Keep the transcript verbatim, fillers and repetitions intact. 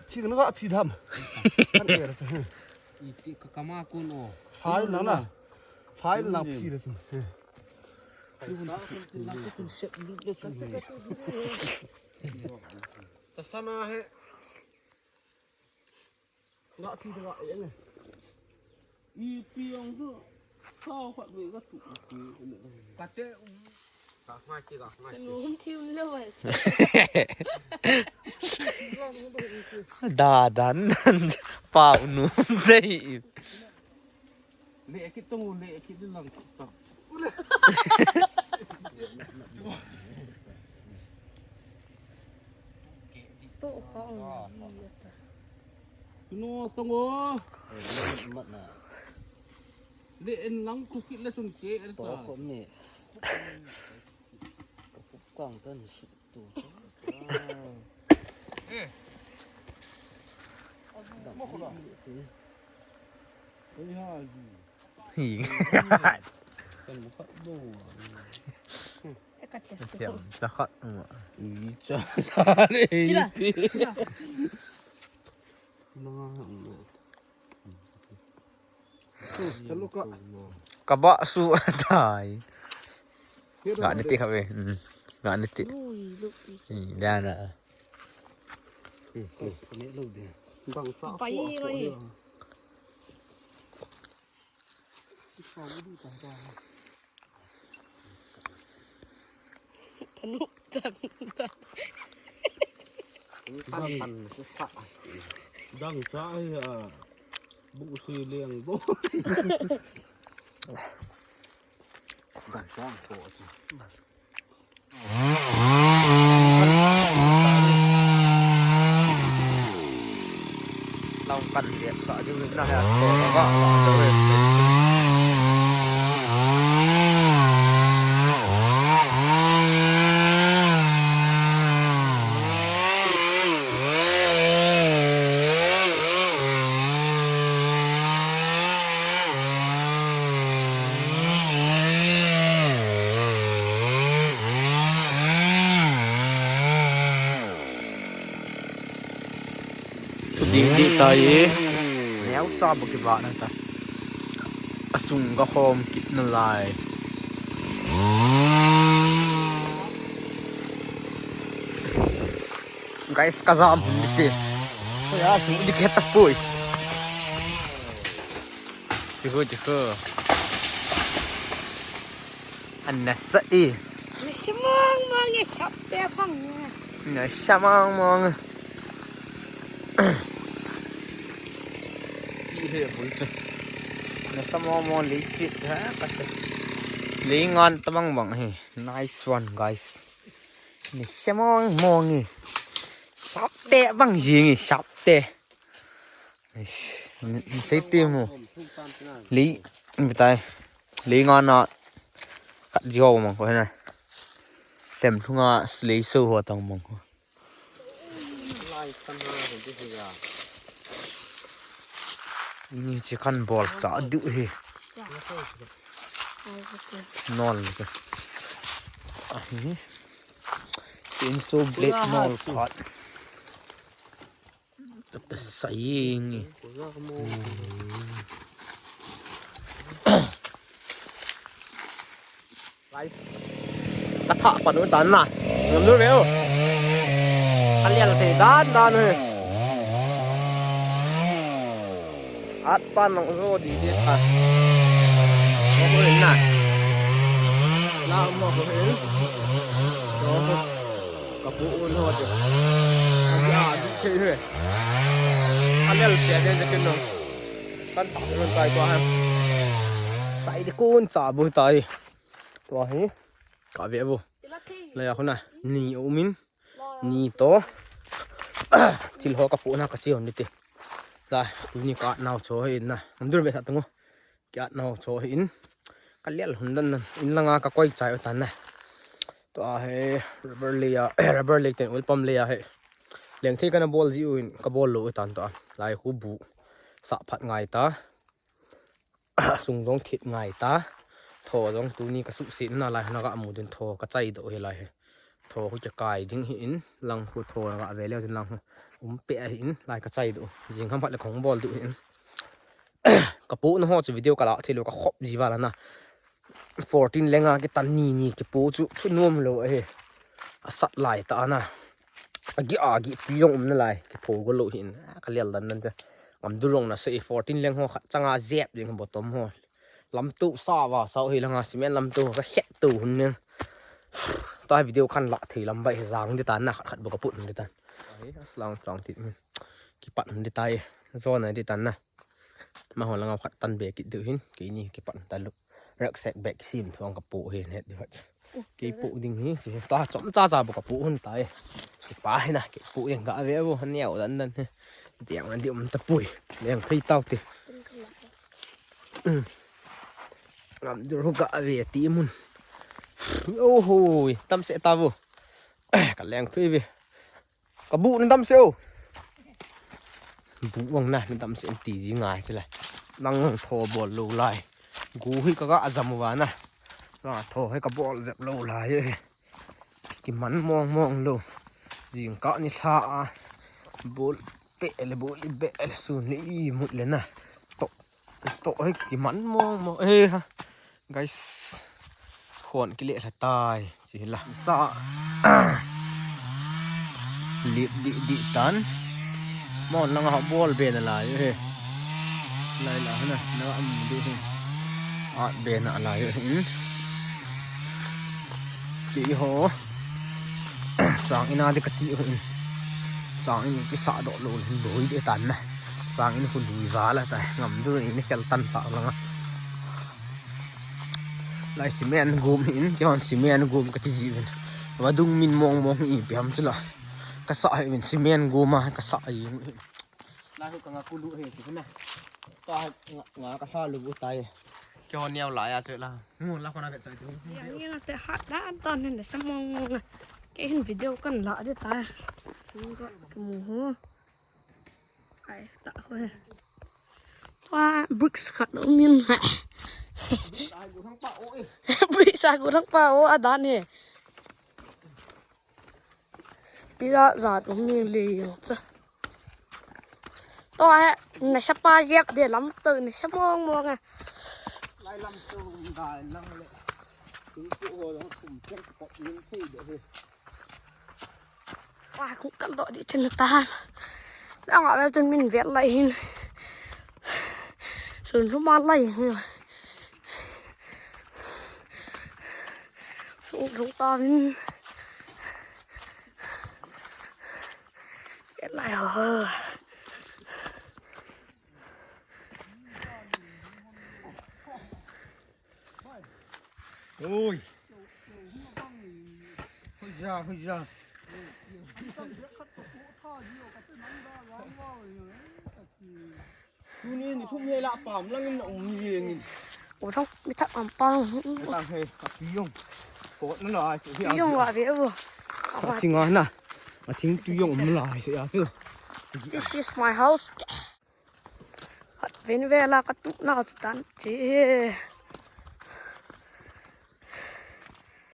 Thik na ka phi dam. Kan er sa. Iti ka kama kun o. Sai lang na. Sai lang phi le sin. Sa sana he. Nga phi da nga e ne. Ipi ang tu. Sao khat ve ka tu. Kate um. Ka ngai ti, ka ngai ti. Num thim lo ai. Da dan. Pau num dei. Le kit tong le kit lang ta. To khong. No tong o. Mat na. Le en lang tu kit le tun ke er ta. To khom ni. Ka pup kang tan su tu. Eh. Mo ko la. Oi ha. Hi. Kan mo ka do. Tiam, sa khat mo. Ui, sa, sa le. Kila. Kila. Ka ba su tai. Nga ni ti kha ve. Mm. Nga ni ti. Ui, look this. Ni da na. Bang sa. Bai, bai. Tanu, tanu, tanu. Dang sa hi a bu si liang bo. Dang sa ko. Long kan liat sa jing na ha ko ka ba la to. Ding ding tai. Neo cha bu ki ba na ta. Asung ka hom kit na lai. Guys, ka jam hum dite. Oi, a, hum dik het tapoi. Tiho, tiho. An nasa e. Nasa mong mong e, sap te pang e. Nasa mong mong. Ti he, bui chu. Nasa mong mong leiset ha, ka te. Lei ngan tamang bang he. Nice one, guys. Ni semong mong e. Sapte bang jing e, sapte. Eish, ni, ni sei ti mo. Lei, ni tai. Lei nga na kat jo mong ko na. Tem thunga lei so ho tang mong ko. Ni chi kan bol cha du hi. Nol ni ka. Ahi. Chainsaw blade nol khat. Tata saying. Guys. Ka thah pan u tan na. Ngam nu veu. Ka lial thei dan dan u hi. At pan nong zo di di ta. Mo ko hin na. La mo ko hin. Zo ko. Ka pu un ho di. A di a di thei he. Ka lial thei di di kin no. Kan ta no tai tua ha. Chai di kun cha bu tai. Tua hi. Ka ve bu. La ya khuna. Ni umin. Ni to. Thil ho ka pu na ka chi hon ni ti. La, tuni ka at nau cho hi in na. Ngam dur ve sa tungu. Ka at nau cho hi in. Ka lial hun dan na. In langa ka koi chai u tan na. Tua hi rubber lei a, rubber lei ten oil pump lei a hi. Leng thei ka na bol ji u in ka bol lou u tan tua. Lai khu bu. Sa phat ngai ta. Sung jong thit ngai ta. Tho jong tuni ka suhset na lai hana ka mu din tho ka chai doh hi lai hi. Tho khu ka kai ding hi in lang khu tho na ka ve leu din lang khu. Um pe ahin, lai ka chai du. Jing ham khat le kong bol du hin. Ka pu na ho chu video ka la thei lou, ka khop ji vala na. Fourteen lenga kitan ni ni kipu chu, chu nuam lou ahi. A sat lai ta na. A gi a gi ti jong um na lai, kipu go lou hin. Ka lial dan dan te. Ngam du rong na se fourteen leng ho khat changa jep ding bottom ho. Lamtu sa va sa hi langa cement lamtu ka het tu hun ne. Ta video kan la thei lam bai jang di tan na khat khat bo ka put di tan. Ai, aslang chang ti. Kipat di tai. Zo na di tan na. Ma ho langa khat tan be ki du hin. Ki ni kipat ta lu. Rucksack bag sim thong ka pu hin het di hat. Ki pu ding hi. Ki ta chom cha cha bo ka pu hun tai. Ki pa hi na. Ki pu ding ka ve bo han yau dan dan hi. Tiang an di um ta pui. Leng phei tau ti. Ngam du ru ka ve ti mun. Oho, tam se ta bo. Ka leng phei ve. Ka bu na dam se o. Bu ang na, na dam se ti ji ngai se le. Nang tho bol lou lai. Gu hi ka ga jam uva na. Nga tho hi ka bol jep lou lai e. Ki man mong mong lou. Jing ka ni tha a. Bol pe le bol i be le su ni i mut le na. To To hoi ki man mong mong. Eh, ha. Guys. Khon ki le la tai. Chi la. Sa. Lip di di tan. Mon lang ha bol be na lai. Eh. Lai la na. Na am du. At be na lai. Hmm. Ki ho. Chang in a di ka ti ho in. Chang in ki sa do lo hin doi de tan na. Chang in khu lui va la ta. Ngam du in khel tan ta la nga. Lai cement gum in ki hon cement gum ka ti ji vin. Va dung min mong mong i piam chu la. Ka sa hi vin cement gum a ka sa i. Lai khu ka nga kulu he ti na. Ta nga, nga ka sa lu bu tai. Ki hon niau lai a chu la. Mu la khona vet sai tu. Yang yang te hat dan dan hin sa mong mong. Ke hin video kan la de ta. Sung ka mu ho. Ai ta ho. Tua bricks khat um in. Bricks a gu thang pa o a dan he. Ti da za um in le yo cha. Tua he, na sa pa jep de lam to, na sa mong mong a. Lai lam to um dai lang le. Tu tu ho lang kum chen ko yin thei de he. Wa, khu kal do di chen ta. Na nga vel chen min vel lai hin. Sun lu ma lai hin. Sun lu ta min. Vel lai ho. Ui. Hui ja, hui ja. Tuni ni thum he la pam lang in um ye ngin. O thong mi thak am pa. Ta he, ka pi yong. Ko na la, pi yong wa ve bo. A thing a na. A thing pi yong um la, se ya se. This is my house. Hat ven vela ka tu na chu tan che.